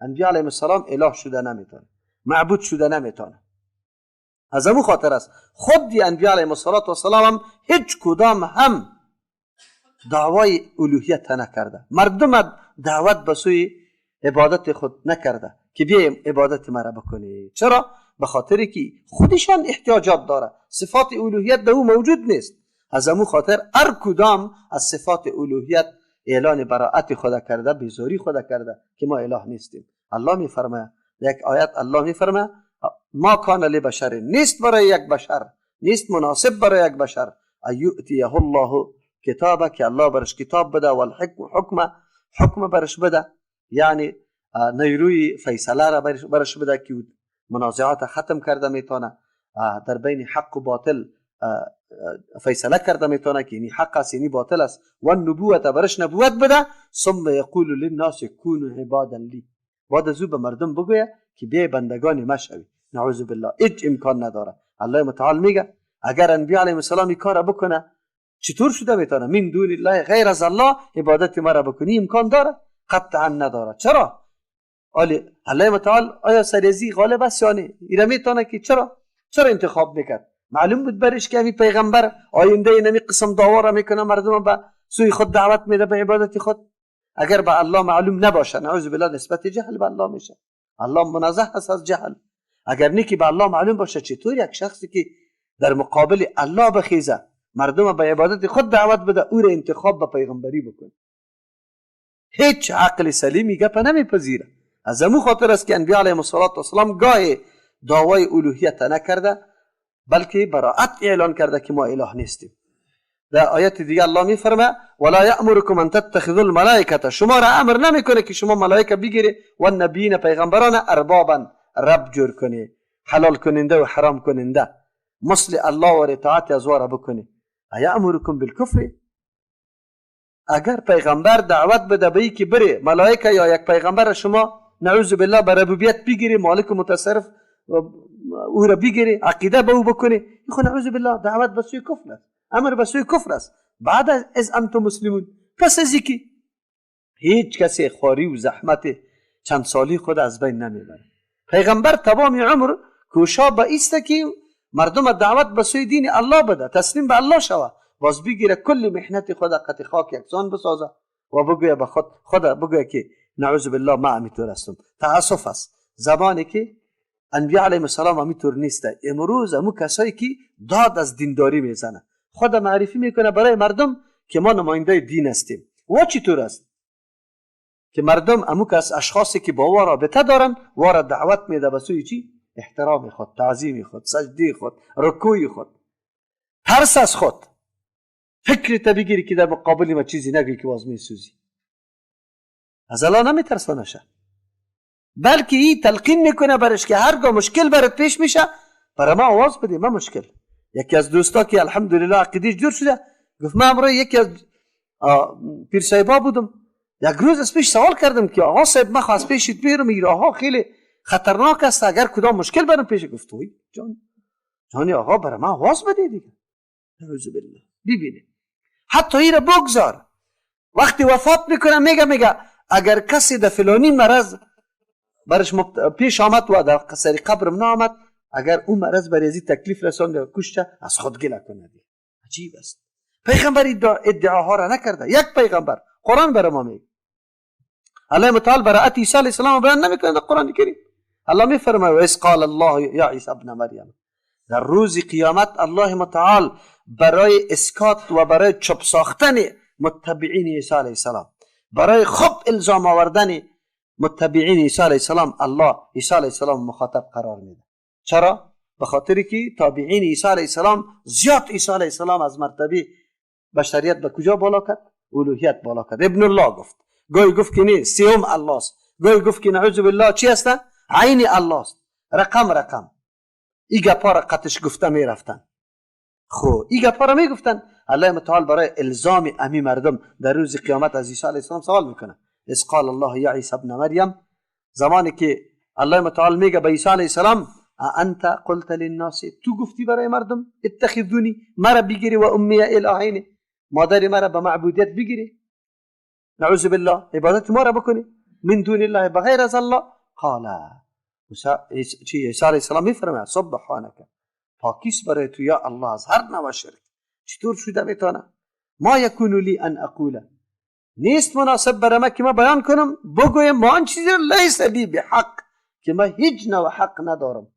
انبیا علیهم السلام اله شده نمیتونه، معبود شده نمیتونه. از امو خاطر است خود دی انبیا علیهم السلام هم هیچ کدام هم دعوای الوهیت نکرده، مردم دعوت به سوی عبادت خود نکرده که بیایم عبادت مرا بکنی. چرا؟ به خاطر که خودشان احتیاجات داره، صفات الوهیت در او موجود نیست. از امو خاطر هر کدام از صفات الوهیت اعلان براءت خود کرده، بیزاری خود کرده که ما اله نیستیم. الله میفرماید یک آیت، الله میفرماید ما کان لبشر، نیست برای یک بشر، نیست مناسب برای یک بشر، ایؤتیه الله کتابه، که الله برش کتاب بده، والحکم حکم برش بده، یعنی نیروی فیصله را برش بده که منازعات ختم کرده میتونه، در بین حق و باطل فیصله کرده میتونه که اینی حق است اینی باطل است، و النبوت برش نبوت بده، ثم یقول للناس كونوا عبادا لی، بعد از او به مردم بگویه که بیای بندگان ما شوی. نعوذ بالله، هیچ امکان نداره. الله متعال میگه اگر انبیا علیهم السلام این کار بکنه چطور شده میتونه من دون الله، غیر از الله عبادت مرا بکنی؟ امکان داره؟ قطعا نداره. چرا؟ الله متعال آیا سریزی غالب است یا نه؟ ایره میتونه که چرا انتخاب میکرد؟ معلوم بود برش که همین پیغمبر آینده اینمی قسم دعوا را میکنه، مردم به سوی خود دعوت میده به عبادت خود. اگر به الله معلوم نباشه نعوذ بالله نسبت جهل به الله میشه، الله منزه است از جهل. اگر نه که به الله معلوم باشه، چطور یک شخصی که در مقابل الله بخیزه مردم به عبادت خود دعوت بده او را انتخاب به پیغمبری بکنه؟ هیچ عقل سلیمی گپ نمیپذیره. از امو خاطر است که انبیا علیهم السلام گاه دعوای الوهیت نکرده، بلکه براءت اعلان کرده که ما اله نیستیم. در آیت دیگه الله میفرمه ولا یأمرکم ان تتخذوا الملائکه، شما را امر نمیکنه که شما ملائکه بگیری و النبیین پیغمبران اربابا، رب جور کنی، حلال کننده و حرام کننده، مثل الله و اطاعت از را بکنی. ایأمرکم بالکفر، اگر پیغمبر دعوت بده به که بره ملائکه یا یک پیغمبر شما نعوذ بالله به ربوبیت بگیری، مالک و متصرف او را بگیری، عقیده به او بکنی، خو نعوذ بالله دعوت به سوی کفر است، امر به سوی کفر است. بعد از انتم مسلمون، پس از اینکه هیچ کسی خواری و زحمت چند سالی خود از بین نمیبره. پیغمبر تمام عمر کوشا به ایست که مردم دعوت به سوی دین الله بده، تسلیم به الله شوه، باز بگیره کل محنت خود قطع خاک یکسان بسازه و بگویه به خود خدا بگویه که نعوذ بالله ما امیطور هستم. تاسف است زمانی که انبیا علیهم السلام امیطور نیسته. امروز امو کسایی که داد از دینداری میزنه، خود معرفی میکنه برای مردم که ما نماینده دین هستیم. و چطور است که مردم امو کس اشخاصی که با رابطه دارن وارا دعوت میده به سوی چی؟ احترام خود، تعظیم خود، سجده خود، رکوع خود، ترس از خود. فکر تا بگیری که در مقابل ما چیزی نگویی که باز میسوزی. از الله نمیترسانشه، بلکه این تلقین میکنه برش که هرگاه مشکل برات پیش میشه برای ما آواز بده، ما مشکل. یکی از دوستا که الحمدلله عقیدهش جور شده گفت من امروز یکی از پیر صاحبا بودم، یک روز از پیش سوال کردم که آقا صاحب من از پیشت میرم، این راهها خیلی خطرناک است، اگر کدام مشکل برام پیش. گفت وای جان جانی آقا برای من آواز بده دیگه. نعوذ بالله. ببینید حتی این را بگذار، وقتی وفات میکنه میگه اگر کسی در فلانی مرض برش پیش آمد و در سر قبرم نآمد، اگر اون مرض بر ازی تکلیف رساند کشته از خود گله کنه. عجیب است. پیغمبر ادعاها را نکرده. یک پیغمبر قرآن برای ما میگه، الله متعال براءت عیسی علیه السلام بیان نمیکنه در قرآن کریم. الله میفرماید و اذ قال الله یا عیسی ابن مریم، در روز قیامت الله متعال برای اسکات و برای چپ ساختن متبعین عیسی علیه السلام، برای خوب الزام آوردن متبعین عیسی علیه السلام، الله عیسی علیه السلام مخاطب قرار میده. چرا؟ به خاطر که تابعین عیسی علیه السلام زیاد عیسی علیه السلام از مرتبه بشریت به کجا بالا کرد؟ الوهیت بالا کرد. ابن الله گفت، گاهی گفت که نه سیوم الله است، گاهی گفت که نعوذ بالله چی است؟ عین الله است. رقم رقم این گپا را قطش گفته میرفتن. خب این گپا را میگفتن. الله متعال برای الزام امی مردم در روز قیامت از عیسی علیه السلام سوال میکنه. اذ قال الله یا عیسی ابن مریم، زمانی که الله متعال میگه به عیسی علیه السلام انت قلت للناس، تو گفتی برای مردم اتخذونی، مرا بگیری و امی الهین، مادر مرا به معبودیت بگیری، نعوذ بالله عبادت ما را بکنی، من دون الله، بغیر از الله؟ قال، چی؟ عیسی علیه السلام میفرماید سبحانک، پاکیست برای تو یا الله از هر نوع شرک. چطور شده میتونه؟ ما یکون لی ان اقول، نیست مناسب برای ما که ما بیان کنم، بگویم ما آن چیزی لیس بی بحق، که ما هیچ نوع حق ندارم،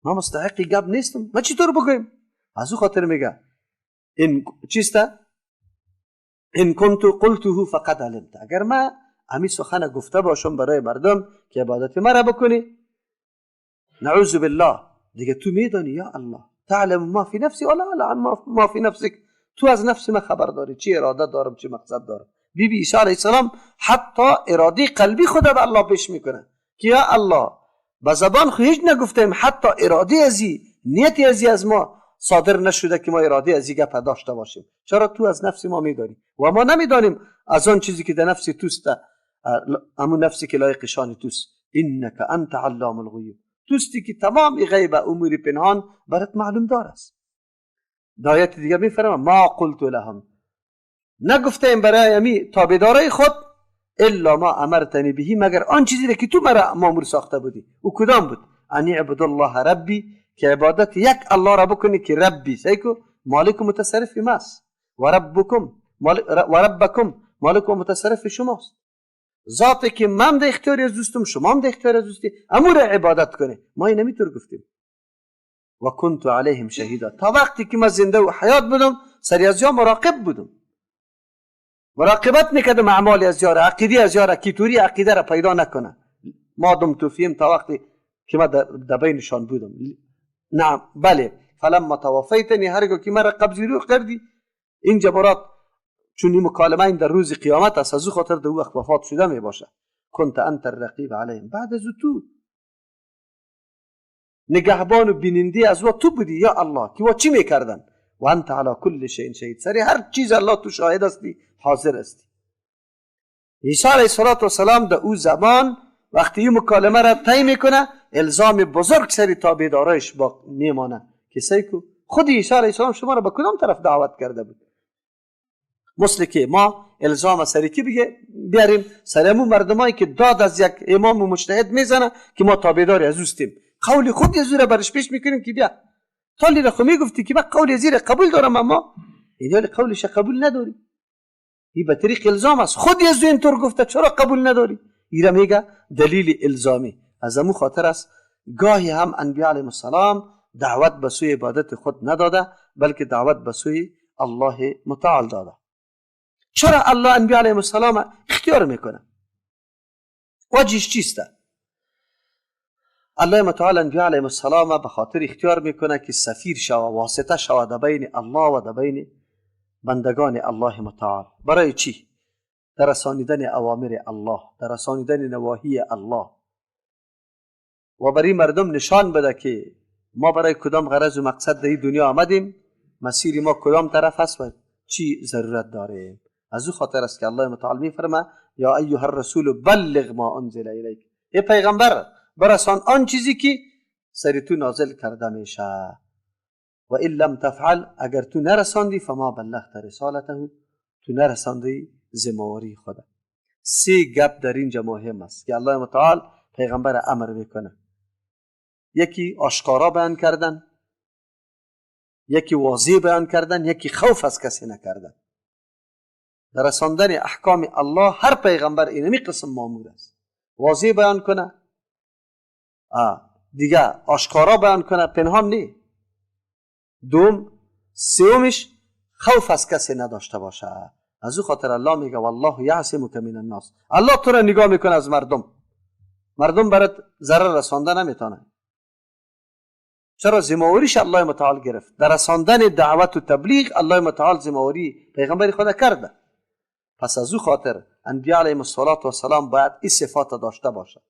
ما مستحق گپ نیستم، ما چطور بگویم؟ از او خاطر میگه این چیست؟ ان كنت قلته فقد علمت، اگر ما امی سخن گفته باشم برای مردم که عبادت مرا بکنی، نعوذ بالله، دیگه تو میدانی یا الله، تعلم ما فی نفسی ولا اعلم ما فی نفسک، تو از نفس ما خبر داری، چی اراده دارم، چی مقصد دارم. بی بی عیسی علیه السلام حتی اراده قلبی خود به الله پیش میکنه که یا الله، به زبان خو هیچ نگفتیم، حتی اراده ازی، نیت ازی از ما صادر نشده که ما اراده ازی گپ داشته باشیم. چرا؟ تو از نفس ما میدانی و ما نمیدانیم از آن چیزی که در نفس توست، همون نفسی که لایق شان توست. انک انت علام الغیوب، توستی که تمام غیب امور پنهان برات معلوم دار است. در آیت دیگه میفرما ما قلت لهم، نگفتیم برای امی تابعدارای خود الا ما امرتنی بهی، مگر آن چیزی که تو مرا مامور ساخته بودی. او کدام بود؟ ان اعبد الله ربی، که عبادت یک الله را بکنی که ربی، سیکو مالک و متصرف ماست، و ربکم و ربکم، مالک و متصرف شماست، ذاتی که من در اختیار از دوستم، شما هم در اختیار از دوستی، امور عبادت کنه. ما این نمیتور گفتیم. و کنت علیهم شهیدا، تا وقتی که من زنده و حیات بودم سری از یا مراقب بودم، مراقبت میکردم اعمال از یاره، عقیده از یاره، کیتوری عقیده را پیدا نکنه. ما دمت فیهم، تا وقتی که من در بینشان بودم. نعم بله. فلما توفیتنی، هرگاه که مرا قبض روح کردی، این جبرات چون این مکالمه این در روز قیامت است، از او خاطر در وقت وفات شده می باشه. کنت انت الرقیب علیهم، بعد از تو نگهبان و بیننده از تو بودی یا الله که وا چی میکردن. و انت علی کل شیء شهید، سری هر چیز الله تو شاهد هستی، حاضر هستی. عیسی علیه السلام در او زمان وقتی این مکالمه را طی میکنه، الزام بزرگ سری تابعدارایش با میمانه که سیکو خود عیسی علیه السلام شما را به کدام طرف دعوت کرده بود؟ مثل که ما الزام سری کی بگه بیاریم؟ سر همون مردمایی که داد از یک امام و مجتهد میزنه که ما تابعدار از اوستیم، قول خود از او را برش پیش میکنیم که بیا تالی را خو میگفتی که من قول از را قبول دارم، اما این قولش قبول نداری، این به طریق الزام است، خود از او اینطور گفته چرا قبول نداری؟ این میگه دلیل الزامی. از امو خاطر است گاهی هم انبیاء علیهم السلام دعوت به سوی عبادت خود نداده، بلکه دعوت به سوی الله متعال داده. چرا الله انبیاء علیهم السلام اختیار میکنه؟ وجهش چیست؟ الله متعال انبیاء علیهم السلام به خاطر اختیار میکنه که سفیر شوه، واسطه شوه در بین الله و در بین بندگان الله متعال. برای چی؟ در رسانیدن اوامر الله، در رسانیدن نواهی الله، و برای مردم نشان بده که ما برای کدام غرض و مقصد در این دنیا آمدیم، مسیر ما کدام طرف است و چی ضرورت داریم. از او خاطر است که الله متعال میفرما یا ایها الرسول بلغ ما انزل الیک، ای پیغمبر برسان آن چیزی که سر تو نازل کرده میشه. و ان لم تفعل، اگر تو نرساندی، فما بلغت رسالته، تو نرساندی ذمه‌واری خدا. سه گپ در اینجا مهم است که الله متعال پیغمبر امر میکنه. یکی آشکارا بیان کردن، یکی واضح بیان کردن، یکی خوف از کسی نکردن. در رساندن احکام الله هر پیغمبر اینمی قسم مامور است، واضح بیان کنه، دیگه آشکارا بیان کنه، پنهان نی. دوم سومش خوف از کسی نداشته باشه. از او خاطر الله میگه والله یعصمک من الناس، الله تو را نگاه میکنه از مردم، مردم برات ضرر رسانده نمیتونه. چرا؟ ذمه‌واریش الله متعال گرفت. در رساندن دعوت و تبلیغ الله متعال ذمه‌واری پیغمبر خدا کرده. پس از او خاطر انبیاء علیهم الصلاة والسلام باید این صفات داشته باشه.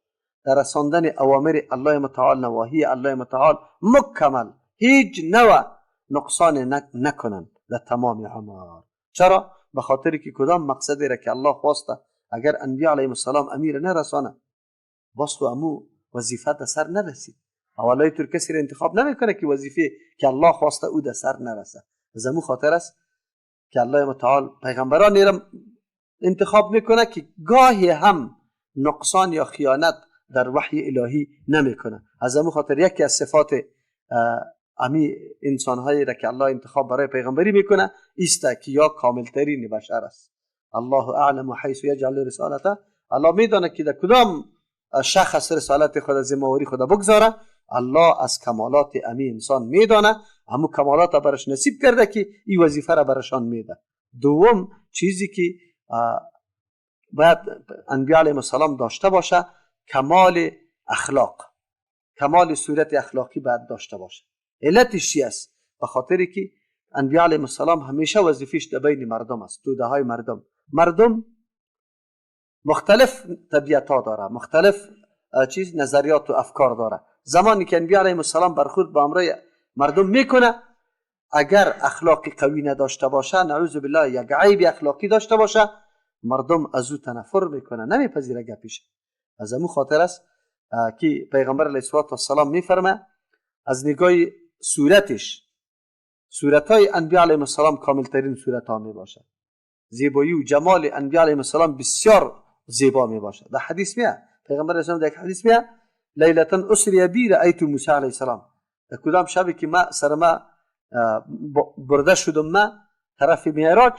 در رساندن اوامر الله متعال، نواهی الله متعال مکمل، هیچ نوع نقصان نکنند در تمام عمر. چرا؟ به خاطر که کدام مقصدی را که الله خواسته اگر انبیاء علیهم السلام امیر نرسانه، باز تو امو وظیفه در سر نرسید. اولای تر کسی را انتخاب نمیکنه که وظیفه که الله خواسته او در سر نرسه. از امو خاطر است که الله متعال پیغمبران را انتخاب میکنه که گاهی هم نقصان یا خیانت در وحی الهی نمیکنه. از همون خاطر یکی از صفات امی انسانهایی را که الله انتخاب برای پیغمبری میکنه ایست که یا کاملترین بشر است. الله اعلم حیث یجعل رسالته. الله میدانه که در کدام شخص رسالت خود ذمه‌واری خود بگذاره. الله از کمالات امی انسان میدانه، همو کمالات برش نصیب کرده که این وظیفه را برشان میده. دوم چیزی که باید انبیاء علیهم السلام داشته باشه کمال اخلاق، کمال صورت اخلاقی باید داشته باشه. علتش چی است؟ به خاطر که انبیاء علیهم السلام همیشه وظیفش در بین مردم است، توده های مردم. مردم مختلف طبیعت ها داره، مختلف چیز نظریات و افکار داره. زمانی که انبیاء علیهم السلام برخورد با امرای مردم میکنه، اگر اخلاقی قوی نداشته باشه، نعوذ بالله یک عیب اخلاقی داشته باشه، مردم از او تنفر میکنه، نمیپذیره گپیش. از امو خاطر است که پیغمبر علیه السلام میفرمه از نگاه صورتش، صورتهای انبیاء علیهم السلام کاملترین صورتها میباشه. زیبایی و جمال انبیاء علیهم السلام بسیار زیبا میباشه. در حدیث میاد پیغمبر علیه السلام در یک حدیث میاد لیلة اسری بی رأیت موسی علیه السلام. در کدام شبی که ما سر ما برده شدم ما طرف معراج،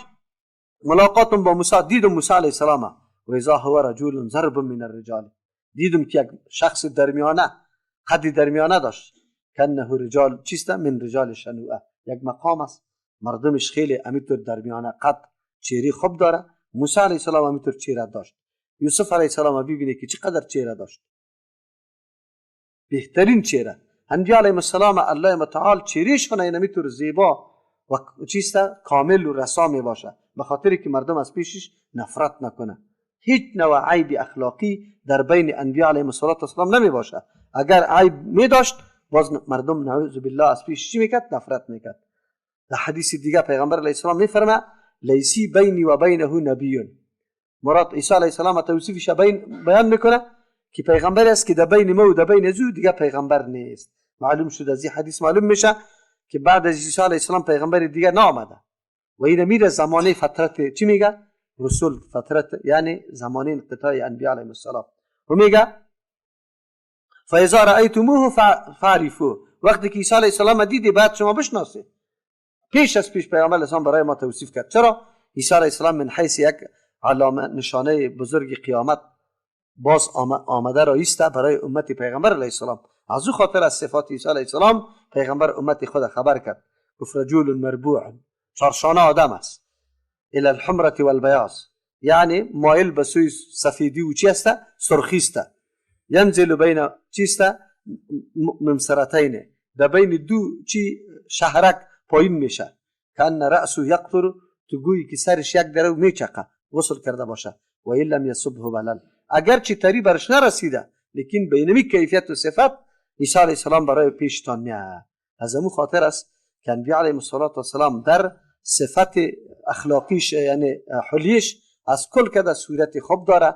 ملاقاتم با موسی، دیدم موسی علیه السلام و اذا هو رجل ضرب من الرجال، دیدم که یک شخص درمیانه، قدی درمیانه داشت، کنه رجال چیست من رجال شنوعه، یک مقام است، مردمش خیلی امیتور درمیانه قد چهره خوب داره. موسی علیه السلام امیتور چهره داشت. یوسف علیه السلام ببینه که چقدر چهره داشت، بهترین چهره. انبیاء علیهم السلام الله متعال چهرهشون اینمیتور زیبا و چیست کامل و رسا می باشه، به خاطر که مردم از پیشش نفرت نکنه. هیچ نوع عیب اخلاقی در بین انبیاء علیهم السلام نمی باشه. اگر عیب می داشت باز مردم نعوذ بالله از پیش چی میکرد؟ نفرت میکرد. در حدیث دیگه پیغمبر علیه السلام میفرمه لیسی بینی و بینه نبی. مراد عیسی علیه السلام توصیفش بیان میکنه که پیغمبر است که در بین ما و در بین زو دیگه پیغمبر نیست. معلوم شد از این حدیث معلوم میشه که بعد از عیسی علیه السلام پیغمبر دیگه نامده و این میره زمانه فترت چی میگه؟ رسول فترت، یعنی زمانه انقطاع انبیاء علیهم السلام. و میگه فاذا رأیتموه فاعرفوه، وقتی که عیسی علیه السلام دیدی بعد شما بشناسید. پیش از پیش پیامبر اسلام برای ما توصیف کرد. چرا؟ عیسی علیه السلام من حیث یک علامه نشانه بزرگ قیامت باز آمده را ایسته برای امت پیغمبر علیه السلام. از او خاطر از صفات عیسی علیه السلام پیغمبر امت خود خبر کرد. گفت رجل مربوع، چارشانه آدم است، الی الحمرة والبیاض، یعنی مایل به سوی سفیدی و چی است؟ سرخی است. ینزل بین چیست؟ ممسرتین، در بین دو چی شهرک پایین میشه. کان رأسه یقطر، تو گویی که سرش یک درو میچقه غسل کرده باشه. و این لم یصبه بلل، اگر چی تری برش نرسیده لیکن بینمی کیفیت و صفت عیسی علیه السلام برای پیشتان میاد. از امو خاطر است که انبیاء علیهم السلام در صفت اخلاقیش یعنی حلیش از کل کده صورت خوب داره،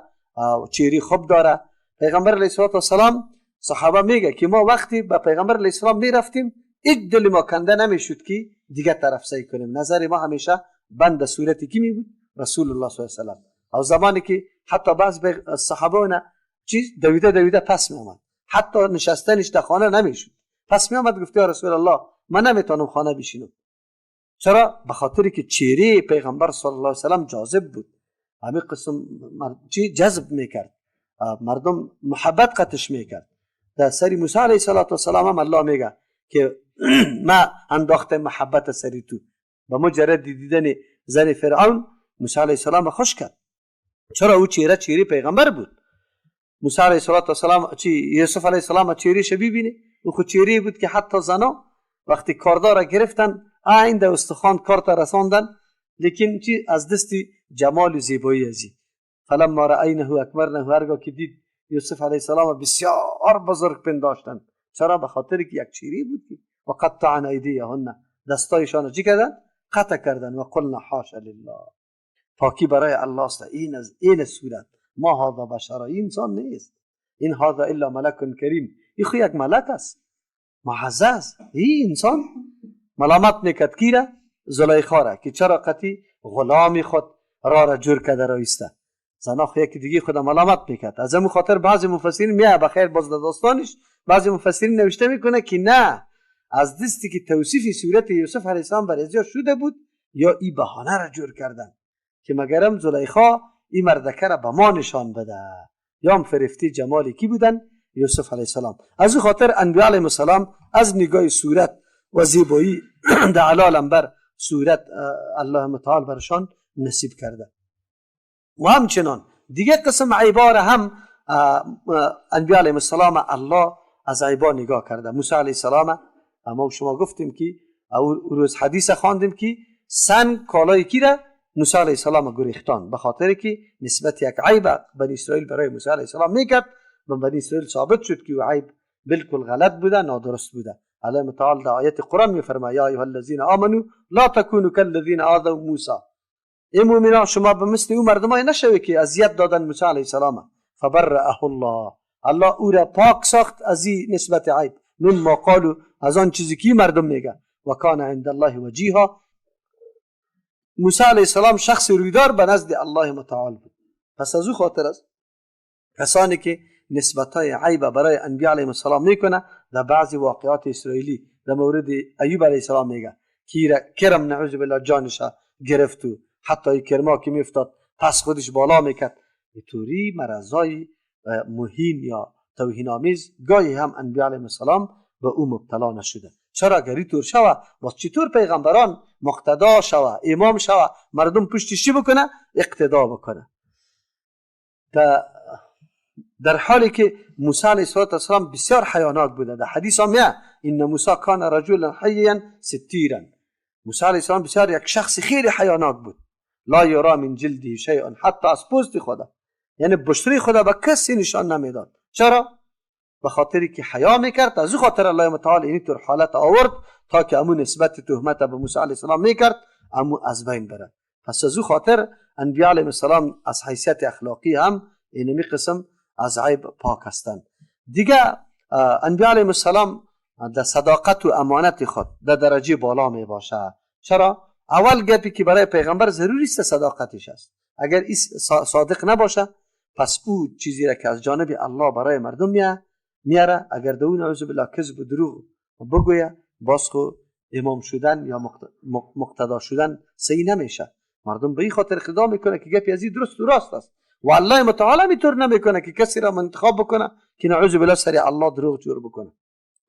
چهره خوب داره. پیغمبر علیه السلام صحابه میگه که ما وقتی به پیغمبر علیه السلام میرفتیم هیچ دل ما کنده نمیشد که دیگه طرف سعی کنیم، نظر ما همیشه بند صورت کی می بود؟ رسول الله صلی الله علیه و سلم. او زمانی که حتی بعض صحابه چیز دویده دویده پس می آمد، حتی نشستنش در خانه نمیشد، پس می آمد گفت یا رسول الله من نمیتونم خانه بشینم. چرا؟ به خاطر که چهره پیغمبر صلی الله علیه و سلم جاذب بود، همین قسم چی جذب میکرد، مردم محبت قطش میکرد. در سری موسی علیه السلام هم الله میگه که ما انداخت محبت سری تو، به مجرد دیدن زن فرعون موسی علیه السلام خوش کرد. چرا؟ او چهره چهره پیغمبر بود. موسی علیه السلام چی یوسف علیه السلام چهره شبیه بینه، او خود چهره بود که حتی زنا وقتی کاردار گرفتن عین در استخوان کارت رساندن، لیکن چی از دست جمال و زیبایی ازی. فلما رأینه اکبرنه، هرگاه که دید یوسف علیه السلام بسیار بزرگ پنداشتن. چرا؟ به خاطر که یک چهره بود که و قطعن ایدیهن، دستایشان چی کردن؟ قطع کردن. و قلنا حاش لله، پاکی برای الله است. این از این صورت ما هذا بشر، این انسان نیست، این هذا الا ملک کریم، این خو یک ملک است، معزز. این انسان ملامت میکرد کی را؟ زلیخا را که چرا قطی غلام خود را را جور کرده را ایسته. زنا خو یکی دیگه خود ملامت میکرد. از همون خاطر بعضی مفسرین میه بخیر باز در داستانش بعضی مفسرین نوشته میکنه که نه، از دستی که توصیف صورت یوسف علیه السلام بر ازیا شده بود یا ای بهانه را جور کردن که مگرم زلیخا این مردکه را به ما نشان بده، یا هم فرفتی جمال کی بودن؟ یوسف علیه السلام. از او خاطر انبیاء علیهم السلام از نگاه صورت و زیبایی در علال بر صورت الله متعال برشان نصیب کرده. و همچنان دیگه قسم عیبا را هم انبیاء علیهم السلام الله از عیبا نگاه کرده. موسی علیه السلام اما شما گفتیم که او روز حدیث خواندیم که سنگ کالای کی را؟ موسی علیه السلام گریختان، به خاطر که نسبت یک عیب بنی اسرائیل برای موسی علیه السلام میکرد و بنی اسرائیل ثابت شد که او عیب بالکل غلط بوده، نادرست بوده. الله متعال در آیت قرآن میفرماید یا ایها الذین آمنوا لا تکونوا کالذین آذوا موسی، ای مؤمنان شما به مثل او مردمای نشوید که اذیت دادن موسی علیه السلام. فبرأه الله، الله او را پاک ساخت از این نسبت عیب، مما قالوا، از آن چیزی که مردم میگه، و کان عند الله وجیها. موسی علیه السلام شخص رویدار به نزد الله متعال بود. پس از او خاطر است کسانی که نسبت‌های عیب برای انبیا علیهم السلام میکنه، در بعضی واقعات اسرائیلی در مورد ایوب علیه السلام میگه کرم نعوذ بالله جانش گرفت و حتی ای کرما که میافتاد پس خودش بالا میکرد. اینطوری مرضای مهین یا توهین آمیز گاهی هم انبیا علیهم السلام به او مبتلا نشده. چرا اگر اینطور شوه باز چطور پیغمبران مقتدا شوه، امام شوه، مردم پشتش چی بکنه؟ اقتدا بکنه. در حالی که موسی علیه السلام بسیار حیاناک بوده. در حدیث هم میاد ان موسی کان رجلا حیا ستیرا، موسی علیه السلام بسیار یک شخص خیلی حیاناک بود. لا یرا من جلده شیء، حتی از پوست خدا، یعنی بشری خدا به کسی نشان نمیداد. چرا؟ به خاطری که حیا میکرد. از او خاطر الله متعال اینی طور حالت آورد تا که امو نسبت تهمت به موسی علیه السلام میکرد امو از بین بره. پس از او خاطر انبیاء علیهم السلام از حیثیت اخلاقی هم اینمی قسم از عیب پاک هستند. دیگه انبیاء علیهم السلام در صداقت و امانت خود در درجه بالا می باشه. چرا؟ اول گپی که برای پیغمبر ضروری است صداقتش است. اگر این صادق نباشه پس او چیزی را که از جانب الله برای مردم میاره، اگر دو نعوذ بالله کذب و دروغ بگویه باز خو امام شدن یا مقتدا شدن صحیح نمیشه. مردم به این خاطر اقتدا میکنه که گپی از این درست و راست است و الله متعال اینطور نمیکنه که کسی را انتخاب بکنه که نعوذ بالله سر الله دروغ جور بکنه.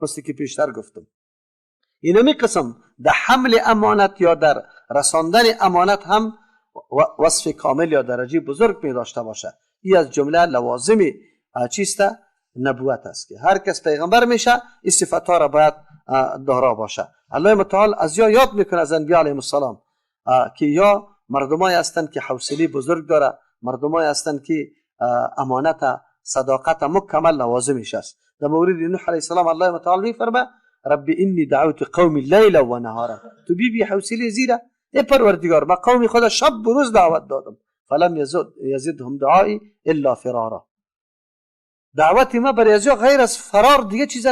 مثل که پیشتر گفتم اینمی قسم در حمل امانت یا در رساندن امانت هم وصف کامل یا درجه بزرگ می داشته باشه. این از جمله لوازم چیست؟ نبوت است که هر کس پیغمبر میشه این صفت ها را باید دارا باشه. الله متعال از یا یاد میکنه از انبیاء علیهم السلام که یا مردمای هستند که حوصله بزرگ داره، مردمای هستند که امانت صداقت مکمل لوازمش است. در مورد نوح علیه السلام الله متعال میفرمه رب انی دعوت قومی لیلا و نهارا، تو بی بی حوصله زیره ای پروردگار ما قوم خدا شب و روز دعوت دادم، فلم یزدهم دعایی الا فرارا. دعوت ما برای ازیا غیر از فرار دیگه چیز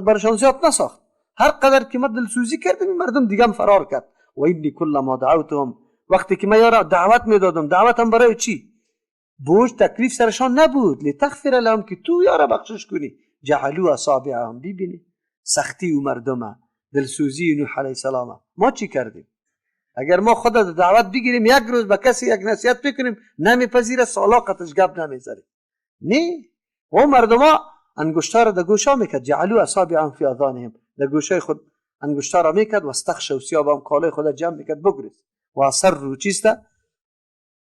برشان زیاد نساخت. هر قدر که ما دلسوزی کردیم مردم دیگه هم فرار کرد. و انی کلما دعوتهم، وقتی که ما یارا دعوت میدادم، دعوتم برای چی؟ بوج تکلیف سرشان نبود، لتغفر لهم که تو یارا بخشش کنی. جعلوا اصابعهم، ببینی سختی و مردمه، دلسوزی نوح علیه السلام. ما چی کردیم؟ اگر ما خود دعوت بگیریم یک روز به کسی یک نصیحت بکنیم نمیپذیره، سالا قطش گپ نمیذاره. نه و مردما انگشتا را در گوشا میکرد، جعلوا اصابعهم فی آذانهم، در گوشای خود انگشتا را میکرد و استخشوا ثیابهم، کالای خود جمع میکرد بگریز و اثر رو چیست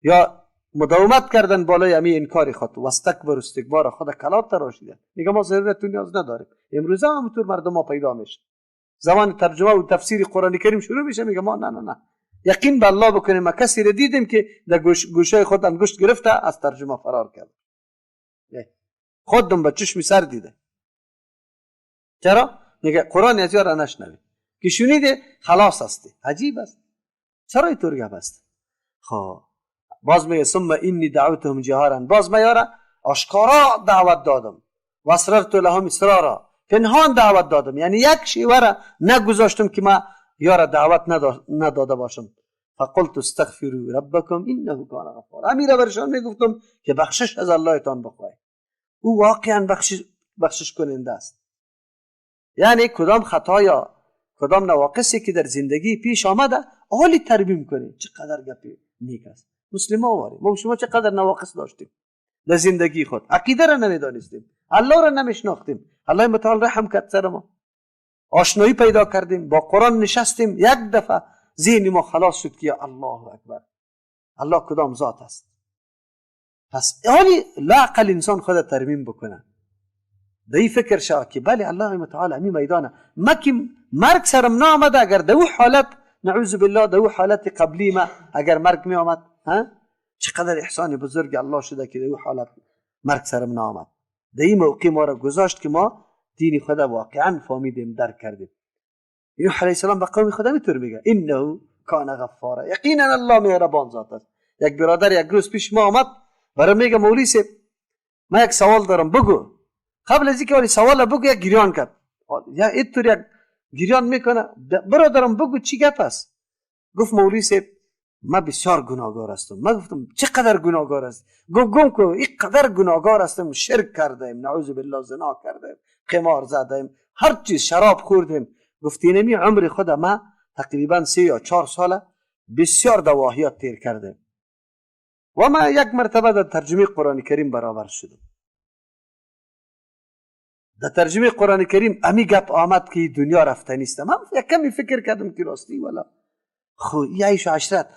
یا مداومت کردن بالای امی انکار خود و استکبر استکبار خود کلاب تراشیدن. میگه ما ضرورت نیاز نداریم. امروز هم همونطور مردم ما پیدا میشه، زمان ترجمه و تفسیر قرآن کریم شروع میشه، میگه ما نه نه نه، یقین به الله بکنیم. ما کسی را دیدیم که در گوشای خود انگشت گرفته از ترجمه فرار کرد، خودم به چشم سر دیده. چرا؟ میگه قرآن از یارا نشنوی که شنیده خلاص هستی. عجیب است، چرا اینطور گپ است؟ خب باز میگه ثم انی دعوتهم جهارا، باز ما یارا آشکارا دعوت دادم، و اسررت لهم اسرارا، پنهان دعوت دادم، یعنی یک شیوه را نگذاشتم که ما یارا دعوت نداده باشم. فقلت استغفروا ربکم انه کان غفارا. امی را برشان میگفتم که بخشش از الله تان بخواهید، او واقعا بخشش کننده است. یعنی کدام خطا یا کدام نواقصی که در زندگی پیش آمده حالی ترمیم کنید. چقدر گپی نیک است. مسلمان واری ما شما چقدر نواقص داشتیم در زندگی خود، عقیده را نمیدانستیم، الله را نمیشناختیم. الله متعال رحم کرد سر ما، آشنایی پیدا کردیم، با قرآن نشستیم، یک دفعه ذهن ما خلاص شد که الله اکبر، الله کدام ذات است. پس حالی لااقل انسان خود ترمیم بکنه، در این فکر شود که بله الله متعال امی میدانه، ما که مرگ سرم نآمده، اگر در او حالت نعوذ بالله در او حالت قبلی ما اگر مرگ می آمد، ها چقدر احسان بزرگ الله شده که در او حالت مرگ سرم نآمد. در این موقع ما را گذاشت که ما دین خود واقعا فهمیدیم، درک کردیم. نوح علیه السلام به قوم خود اینطور میگه انه کان غفارا، یقینا الله مهربان ذات است. یک برادر یک روز پیش ما آمد برای میگه مولوی صاحب من یک سوال دارم بگو. قبل از اینکه سوال بگو یک گریان کرد، یا اینطور یک گریان میکنه، برادرم بگو چی گپ است؟ گفت مولوی صاحب من بسیار گناهگار هستم. من گفتم چقدر گناهگار است؟ گفت گم کو اینقدر گناهگار هستم، شرک کردیم، نعوذ بالله، زنا کردیم، قمار زدیم، هر چیز، شراب خوردیم. گفت اینمی عمر خود ما تقریبا 3 یا 4 ساله بسیار دواهیات تیر کردیم و ما یک مرتبه در ترجمه قرآن کریم برابر شدم. در ترجمه قرآن کریم امی گپ آمد که دنیا رفته نیست. من یک کمی فکر کردم که راستی والا خو یه عیش و عشرت.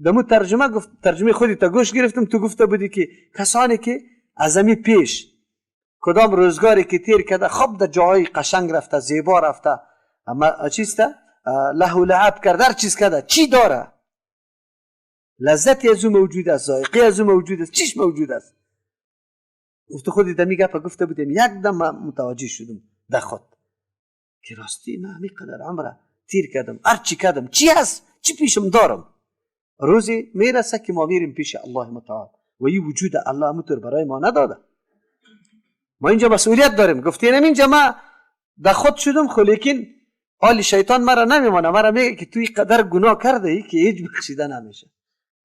دمو ترجمه گفت، ترجمه خودی تا گوش گرفتم، تو گفته بودی که کسانی که از امی پیش کدام روزگاری که تیر کرده خب در جاهای قشنگ رفته، زیبا رفته، اما چیسته لهو لعب کرده، هر چیز کرده، چی داره؟ لذتی از او موجود است، ذائقه از او موجود است، چیش موجود است؟ گفت خودی دمی گپ گفته بودیم، یک دم متوجه شدم در خود که راستی من همین قدر عمره تیر کردم، هر چی کردم چی هست، چی پیشم دارم؟ روزی میرسه که ما میریم پیش الله متعال و این وجود الله متر برای ما نداده. ما اینجا مسئولیت داریم. گفتیم اینجا ما در خود شدم، خو لیکن حال شیطان مرا نمیمانه، مرا میگه که توی قدر گناه کرده ای که هیچ بخشیده نمیشه.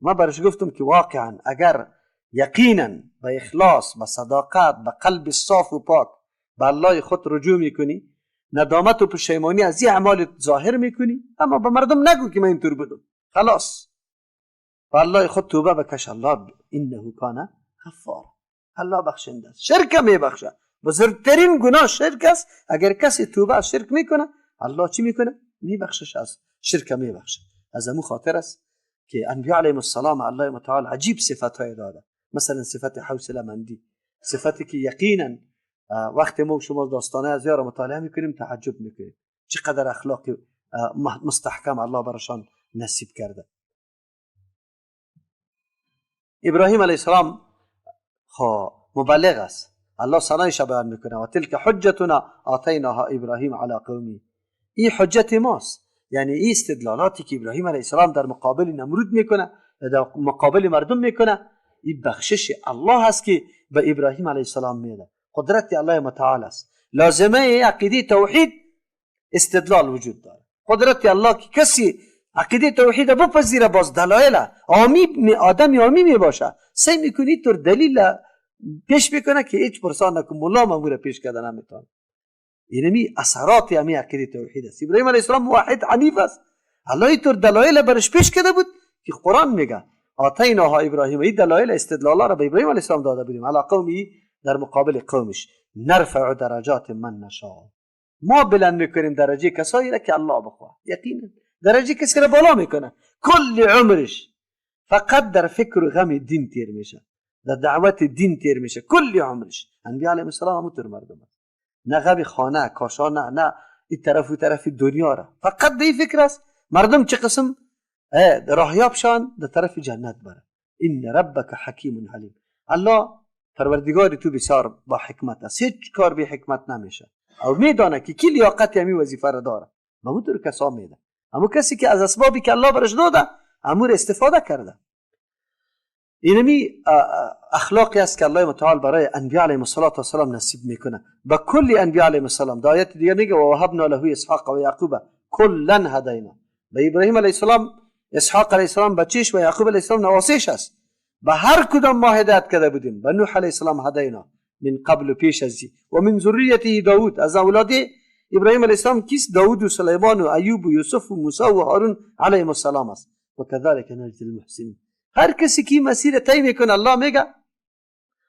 ما برش گفتم که واقعا اگر یقینا به اخلاص، به صداقت، به قلب صاف و پاک به الله خود رجوع میکنی، ندامت و پشیمانی از این اعمال ظاهر میکنی، اما به مردم نگو که من اینطور بودم، خلاص به الله خود توبه بکش. الله انه کان غفار، الله بخشنده است، شرک میبخشه. بزرگترین گناه شرک است. اگر کسی توبه از شرک میکنه، الله چی میکنه؟ میبخشش، از شرک میبخشه. از امو خاطر است که انبیاء علیهم السلام الله متعال عجیب صفت های داده. مثلا صفت حوصله مندی، صفتی که یقینا وقت ما شما داستانه از یار مطالعه میکنیم تعجب میکنیم چقدر اخلاق مستحکم الله برشان نصیب کرده. ابراهیم علیه السلام خو مبلغ است، الله ثنایش بیان میکنه و تلک حجتنا آتیناها ابراهیم علی قومی. این حجت ماست، یعنی این استدلالاتی که ابراهیم علیه السلام در مقابل نمرود میکنه، در مقابل مردم میکنه، این بخشش الله است که به ابراهیم علیه السلام میده. قدرت الله متعال است. لازمه عقیده توحید استدلال وجود داره. قدرت الله که کسی عقیده توحید بپذیره باز دلایل عامی آدم عامی می باشه، سعی میکنی طور دلیل پیش میکنه که هیچ پرسان نکن، ملا مامور پیش کردن نمیتونه. اینمی اثرات امی عقیده توحید است. ابراهیم علیه السلام موحد حنیف است. الله اینطور دلایل برش پیش کرده بود که قرآن میگه آتیناها ابراهیم. این دلایل استدلالا را به ابراهیم علیه السلام داده بودیم علی قومی، در مقابل قومش. نرفع درجات من نشاء، ما بلند میکنیم درجه کسایی را که الله بخواه. یقینا درجه کسی را بالا میکنه، کل عمرش فقط در فکر و غم دین تیر میشه، در دعوت دین تیر میشه کل عمرش. انبیاء علیهم السلام همونطور مردم است، نه غم خانه کاشانه، نه این طرف و طرف دنیا را، فقط در فکر است مردم چه قسم راهیاب شان در طرف جنت بره. ان ربک حکیم علیم، الله پروردگار تو بسیار با حکمت است، هیچ کار بی حکمت نمیشه. او میدانه که کی لیاقت همی وظیفه را داره، همونطور کسا میده، همون کسی که از اسبابی که الله برش داده امور استفاده کرده. اینمی اخلاقی است که الله متعال برای انبیاء علیهم الصلاة والسلام نصیب میکنه با کل انبیاء علیهم السلام. در آیت دیگه میگه و وهبنا له اسحاق و یعقوب کلا هدینا. به ابراهیم علیه السلام اسحاق علیه السلام بچهش و یعقوب علیه السلام نواسش است. به هر کدام ما هدایت کرده بودیم. به نوح علیه السلام هدینا من قبل، پیش از و من ذریته داود، از اولاد ابراهیم علیه السلام کیست؟ داود و سلیمان و ایوب و یوسف و موسی و هارون علیهم السلام است. و كذلك نجزی المحسنین. هر کسی که مسیر طی میکنه، الله میگه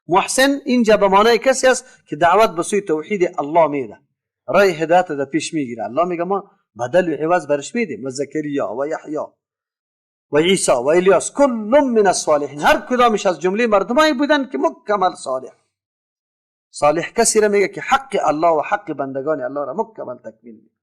محسن اینجا به معنای کسی است که دعوت به سوی توحید الله میده، راه هدایت در پیش میگیره. الله میگه ما بدل و عوض برش میدیم. و زکریا و یحیی و عیسی و الیاس کل من الصالحین، هر کدامش از جمله مردمایی بودن که مکمل صالح. صالح کسی را میگه که حق الله و حق بندگان الله را مکمل تکمیل میکنه.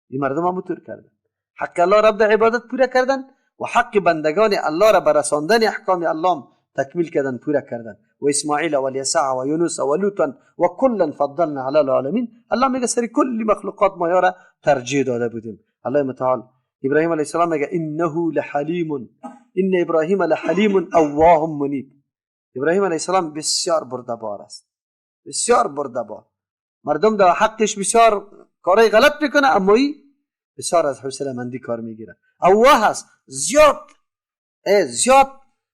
این مردم هم طور کردن، حق الله را به عبادت پوره کردن و حق بندگان الله را برساندن احکام الله تکمیل کردن، پوره کردن. و اسماعیل و الیسع و یونس و لوطا و کلا فضلنا علی العالمین. الله میگه سر کل مخلوقات ما را ترجیح داده بودیم. الله متعال ابراهیم علیه السلام میگه انه لحلیم، ان ابراهیم لحلیم اواه منیب. ابراهیم علیه السلام بسیار بردبار است، بسیار بردبار. مردم در حقش بسیار کارهای غلط میکنه، اما ای بسیار از حوصله مندی کار میگیره. اواه است، زیاد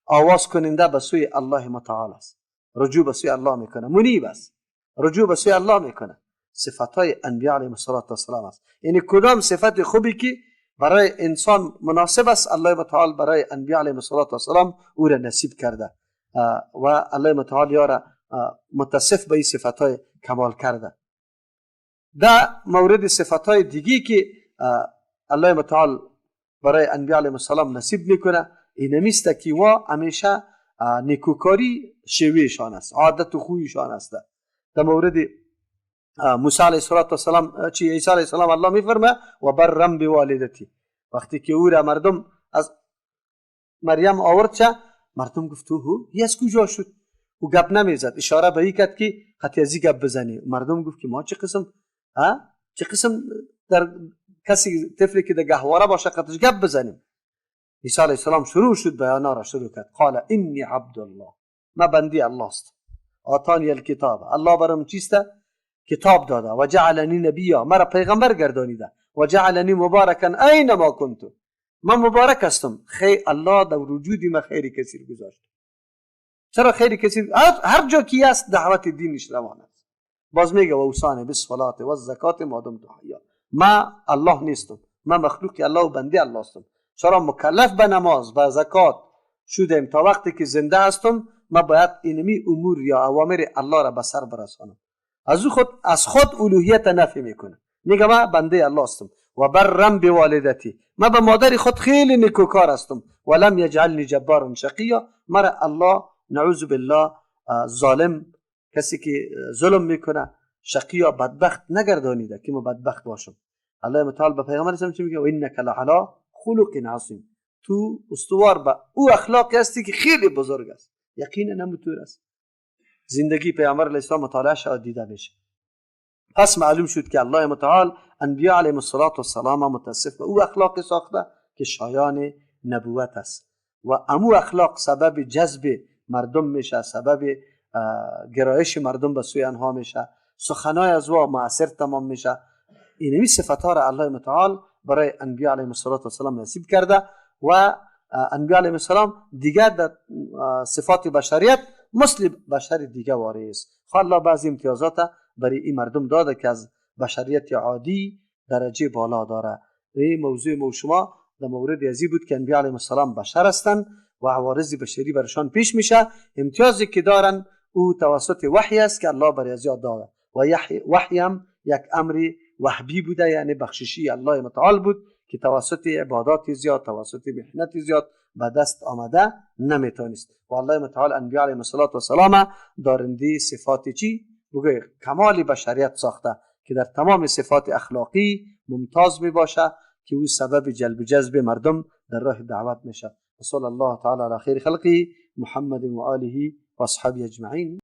آواز کننده به سوی الله متعال است، رجوع به سوی الله میکنه، منیب است، رجوع به سوی الله میکنه. صفت های انبیاء علیهم السلام است. یعنی کدام صفت خوبی که برای انسان مناسب است، الله متعال برای انبیاء علیهم السلام او را نصیب کرده و الله متعال یارا متصف به این صفت های کمال کرده. در مورد صفت های دیگی که الله متعال برای انبیاء علیهم السلام نصیب میکنه، اینمیست که وا همیشه نیکوکاری شیوهشان است، عادت و خویشان است. در مورد موسی علیه السلام چی عیسی علیه السلام الله میفرمه و برم بوالدتی، وقتی که او را مردم از مریم آورد چه مردم گفت او از کجا شد؟ او گپ نمیزد، اشاره به این کرد که خطی از گپ بزنی. مردم گفت که ما چه قسم چه قسم در کسی طفلی که در گهواره باشه قطش گپ بزنیم. عیسی علیه السلام شروع شد بیانا را شروع کرد. قال انی عبدالله، ما بندی الله است. آتانی الکتاب، الله برام چیست؟ کتاب داده. و جعلنی نبیا، مرا پیغمبر گردانیده. و جعلنی مبارکا اینما کنت، من مبارک هستم. خیر الله در وجود ما خیر کثیر گذاشت. چرا خیر کثیر؟ هر جا کی است دعوت دینش روان است. باز میگه و اوصانی بالصلاه و الزکات ما دمت حیا، ما الله نیستم، من مخلوق الله و بنده الله هستم. چرا مکلف به نماز و زکات شدیم؟ تا وقتی که زنده هستم ما باید اینمی امور یا اوامر الله را به سر برسانم. از خود از خود الوهیت نفی میکنه، میگه من بنده الله هستم. و برم بوالدتی، من به مادر خود خیلی نیکوکار هستم. ولم یجعلنی جبارا شقیا، مرا الله نعوذ بالله ظالم، کسی که ظلم میکنه، شقی یا بدبخت نگردانیده که ما بدبخت باشم. الله متعال به پیغمبر اسلام چی میگه؟ و انک لعلی خلق عظیم، تو استوار به او اخلاقی هستی که خیلی بزرگ است. یقینا همونطور است. زندگی پیامبر علیه السلام مطالعه شد دیده میشه. پس معلوم شد که الله متعال انبیاء علیهم السلام متصف به او اخلاق ساخته که شایان نبوت است و امو اخلاق سبب جذب مردم میشه، سبب گرایش مردم به سوی آنها میشه، سخنای از او مؤثر تمام میشه. اینمی صفت ها را الله متعال برای انبیاء علیهم السلام نصیب کرده و انبیاء علیهم السلام دیگر در صفات بشریت مثل بشر دیگه واری است. الله بعضی امتیازات برای این مردم داده که از بشریت عادی درجه بالا داره. این موضوع ما شما در مورد ازی بود که انبیاء علیهم السلام بشر هستند و عوارض بشری برشان پیش میشه. امتیازی که دارن او توسط وحی است که الله برای از یاد داده و وحی هم یک امر وهبی بوده، یعنی بخششی الله متعال بود که توسط عبادات زیاد، توسط محنت زیاد به دست آمده نمیتونست. و الله متعال انبیاء علیهم السلام دارنده صفات چی؟ بگوی کمال بشریت ساخته که در تمام صفات اخلاقی ممتاز می باشه که او سبب جلب جذب مردم در راه دعوت میشه. و صلی الله تعالی علی خیر خلقه محمد و آله و اصحابه اجمعین.